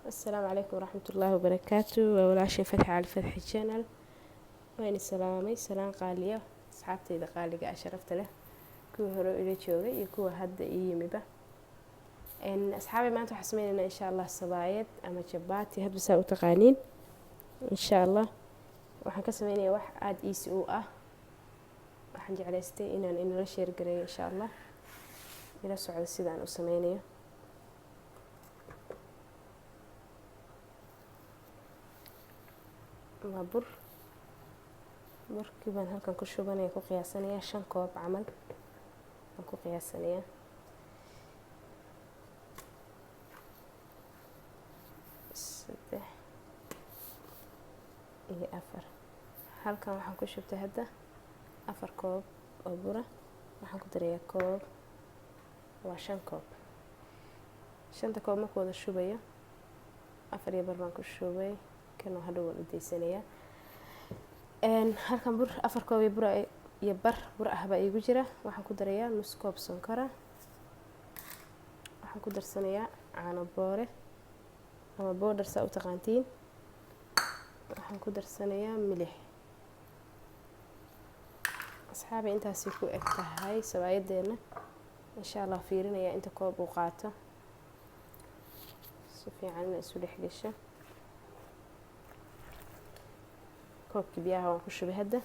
Asalaamu calaykum waraxmatullaahi wabarakaatu. Waa walaashay Fatxi Cali, Fatxi Channel. Waan salaamay, salaan qaaliya asxaabtayda qaaliga ah, sharafta leh, kuwii hore ila joogay iyo kuwa hadda ii yimiba. Asxaabay, maanta waxaan sameynaynaa insha Allah sabaayad ama jabaati, hadba saa u taqaaniin. Insha Allah waxaan ka sameynayaa wax aada easy u ah. Waxaan jeclaystay inaan inala share gareeyo insha Allah. Ila socdo sidaan u sameynayo. Waa bur. Burkii baan halkan ku shubanaya, ku qiyaasanaya 5 koob camal baan ku qiyaasanayaa. 3 iyo 4. Halkan waxaan ku shubtay hadda 4 koob oo bura. Waxaan ku darayaa koob, waa 5 koob. 5ta koob marku wada shubayo, 4.5 baan ku shubay, kan hadhow waan u daysanayaa. Halkan bur 4 koob iyo bura iyo bar bur ah baa iigu jira. Waxaan ku darayaa nus koob sonkora. Waxaan ku darsanayaa caano boore ama boodhar, saa u taqaantiin. Waxaan ku darsanayaa milix. Asxaabay, intaasay ku eg tahay sabaayadeena insha Allah. Fiirinayaa inta koob uu qaato, si fiican ina isu dhex gasho. Koobkii biyaha waan ku shubay hadda.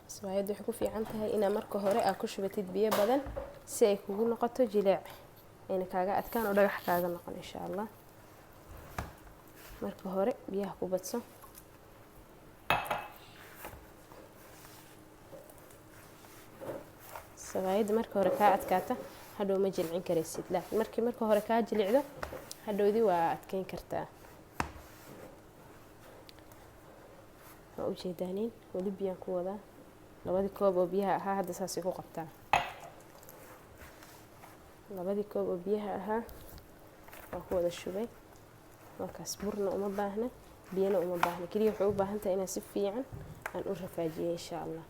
Sabaayadda waxay ku fiican tahay inaa marka hore aad ku shubatid biyo badan si ay kugu noqoto jileec, ayna kaaga adkaan oo dhagax kaaga noqon insha Allah. Marka hore biyaha ku badso. Sabaayadda marka hore kaa adkaata, hadhow ma jilcin karaysid, laakiin markii marka hore kaa jilicdo, hadhowdii waa adkeyn kartaa. Waa ujeedaaniin, weli biyaan ku wadaa. 2dii koob oo biyaha ahaa hadda saasay ku qabtaa. 2dii koob oo biyaha ahaa waa ku wada shubay. Markaas burna uma baahna, biyana uma baahna, keliya waxay u baahan tahay inaan si fiican aan u rafaajiyay insha Allah.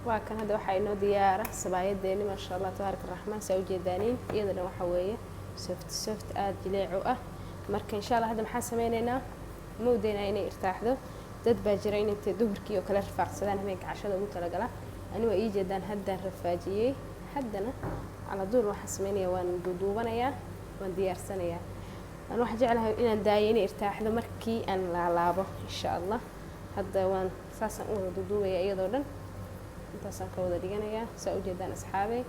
Waa kan, hadda waxaa inoo diyaara sabaayadeeni, maasha Allah, tabaaraka raxmaan. Saa ujeedaaniin, iyada dhan waxaa weeye soft soft, aada jileec u ah. Marka insha Allah hadda maxaan sameyneynaa? Ma udaynaa inay irtaaxdo. Dad baa jira in intay duhurkii oo kale rafaaqsadaan, habeenka cashada ugu talagala. Ani waa ii jeedaan, haddaan rafaajiyey, haddana caladuul waxaan sameynayaa waan duuduubanayaa, waan diyaarsanayaa. Aan waxaan jeclahay inaan daayo inay irtaaxdo markii aan laalaabo insha Allah. Hadda waan saasaan u wada duuduubaya, iyadoo dhan intaasaan ka wada dhiganayaa. Saa ujeedaan asxaabey,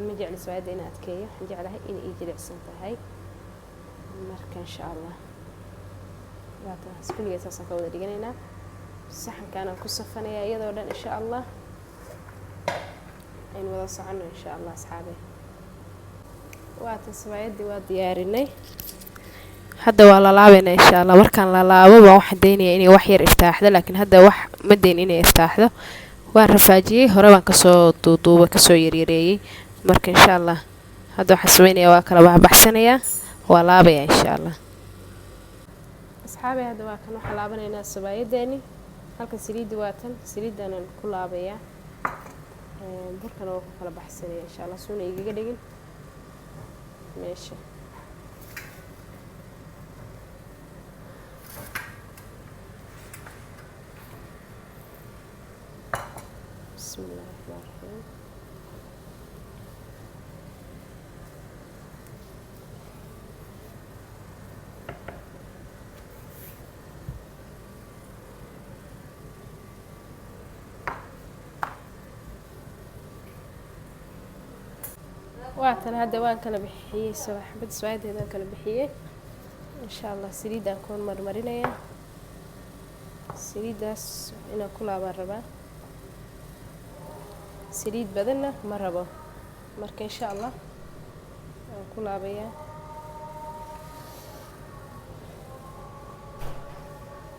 ma jecli sabaayadda inaan adkeeyo, waxaan jeclahay inay ii jilicsan tahay. Marka insha Allah waataas kulligeed saasaan ka wada dhiganaynaa. Saxankaanaan ku safanayaa iyadoo dhan insha Allah. Aynu wada soconno insha Allah asxaabey. Waatan sabaayaddii waa diyaarinay, hadda waa lalaabeynaa insha Allah. Markaan lalaabo baan waxaan daynayaa inay wax yar irtaaxdo, laakiin hadda wax ma dayn inay irtaaxdo. Waan rafaajiyey, hore baan kasoo duuduubay, kasoo yaryareeyey. Marka insha Allah hadda waxaan sameynayaa waa kala baxbaxsanayaa, waa laabayaa insha Allah. Asxaabay, hadda waa kan, waxaan laabanaynaa sabaayadeeni. Halkan saliiddi waa tan, saliiddaanaan ku laabayaa, burkana waa ku kala baxsanaya insha Allah, suuna igaga dhigin meesha. Bismi illahi raxmaan raxiim. Waatan hadda waan kala bixiyey xabadda sabaayadeeda, waan kala bixiyey insha Allah. Saliiddaan ku marmarinayaa, saliiddaas inaan ku laabaan rabaa, saliid badanna ma rabo. Marka insha Allah waan ku laabayaa.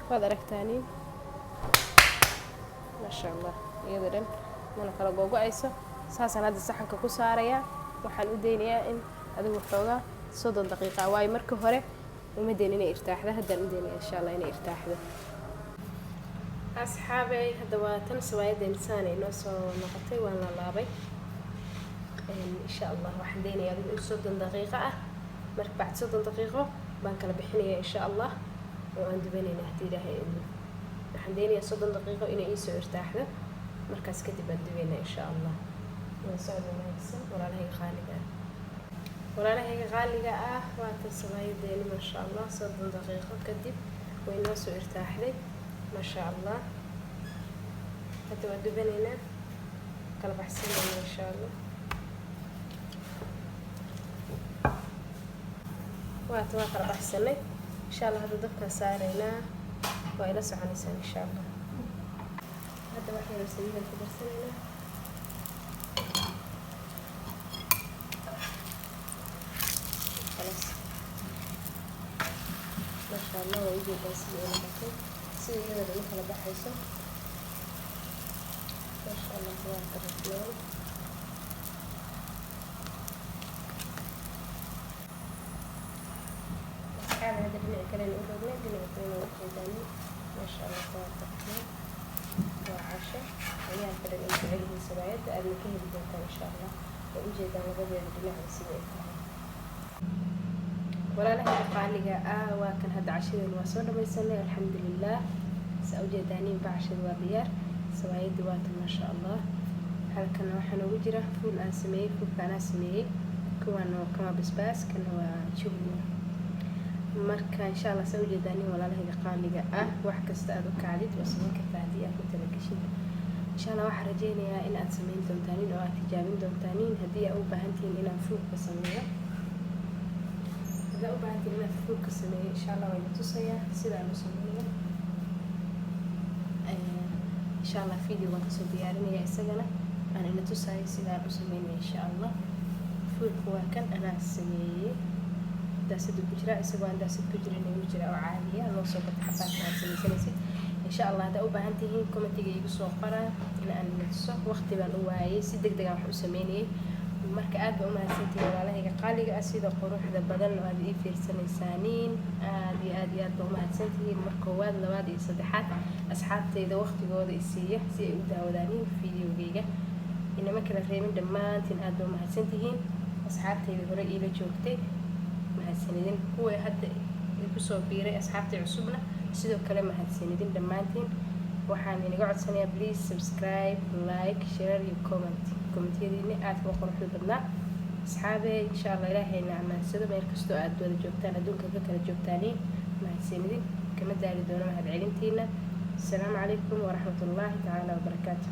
Waad aragtaaniin, maasha Allah, iyada dhan mana kala googo-ayso. Saasaan hadda saxanka ku saarayaa. Waxaan u daynayaa in adigu xoogaa 30 daqiiqa, waayo marka hore uma dayn inay irtaaxdo, haddaan u daynaya insha Allah inay irtaaxdo. Asxaabey, hadda waa tan sabaayaddeen, saan inoo soo noqotay. Waan la laabay. Insha Allah waxaan daynayaa adigu 30 daqiiqo ah. Marka bacd 30 daqiiqo baan kala bixinayaa insha Allah, oo aan dubanaynaa haddii Ilaahay idmo. Waxaan daynayaa 30 daqiiqo inay iisoo irtaaxdo, markaas kadib baan dubaynaa insha Allah. Waa socod wanaagsan, walaalahayga qaaliga ah. Walaalahayga qaaliga ah, waatan sabaayadeeni, maasha Allah. 30 daqiiqo kadib way noo soo irtaaxday, maasha Allah. Hadda waa dubanaynaa, kala baxsanaynaa insha Allah. Waata waa kala baxsanay insha Allah. Hadda dabkaan saaraynaa, waa ila soconaysaan insha Allah. Hadda wax yaro saliidaan ku darsanaynaa. Khalaas, maasha Allah, waa ujeedaa sida ay noqotay, sida iyada dhan u kala baxayso, maasha Allah, tabaaraka raxmaan. Asxaabi, hadda dhinaca kalena u rognay, dhinaca kalena waa ujeedaani, maasha Allah, tabaaraka raxmaan. Waa casho ciyaalka dhan ay jecel yihiin sabaayadda, aadna ka heli doontaan insha Allah. Waa ujeedaan labadeeda dhinacba sida ay tahay. Walaalahayga qaaliga ah, waa kan hadda cashadeena waa soo dhamaysanay, alxamdulilah. Saa ujeedaaniinba cashada waa diyaar, sabaayadda waatan, maasha Allah. Halkana waxaa noogu jira fuul aan sameeyey, fuulka anaa sameeyey. Kuwaan waa kan waa basbaas, kana waa jubno. Marka insha Allah, saa ujeedaaniin walaalahayga qaaliga ah, wax kasta aad u kacdid waa samayn kartaa haddii aad ku talageshid insha Allah. Waxaan rajeynayaa in aad samayn doontaanin oo aad tijaabin doontaanin. Haddii aad u baahantihiin inaan fuulka sameeyo, haddaa u baahantihiin inaad fuulka sameeyo, insha Allah waa idin tusayaa sida aan u sameynayo insha Allah. Video waan kasoo diyaarinaya isagana, aan ina tusayo sida aan u sameynaya insha Allah. Fuulka waa kan anaa sameeyey, daasada ku jira, isagoo aan daasad ku jirin igu jira oo caadiya loo soo gato xabaadka aad sameysanaysid insha Allah. Haddaa u baahan tihiin, commentiga igu soo qora in aan ina tuso. Waqti baan u waayay, si deg deg aan wax u sameynayay. Marka aad baa u mahadsantihiin walaalahayga qaaliga ah, sida quruxda badan oo aad ii fiirsanaysaaniin. Aad iyo aad iyo aad baa u mahadsantihiin mar koowaad, labaad iyo saddexaad, asxaabtayda waqtigooda isiiya si ay u daawadaaniin videogayga, inama kala reebin. Dhammaantiin aad baa u mahadsantihiin. Asxaabtayda hore iila joogtay, mahadsanidin. Kuwa hadda igu soo biiray, asxaabtay cusubna, sidoo kale mahadsanidin dhammaantiin. Waxaan inaga codsanayaa, please subscribe, like, share iyo comment. Commentiyadiina aadka u quruxda badnaa, asxaabe. Insha Allah ilaahayna ammaansado meel kastoo aad wada joogtaan, adduunka ka kala joogtaaniin. Mahadsanidin, kama daali doono mahad celintiina. Asalaamu calaykum waraxmatullaahi tacaala wabarakaatu.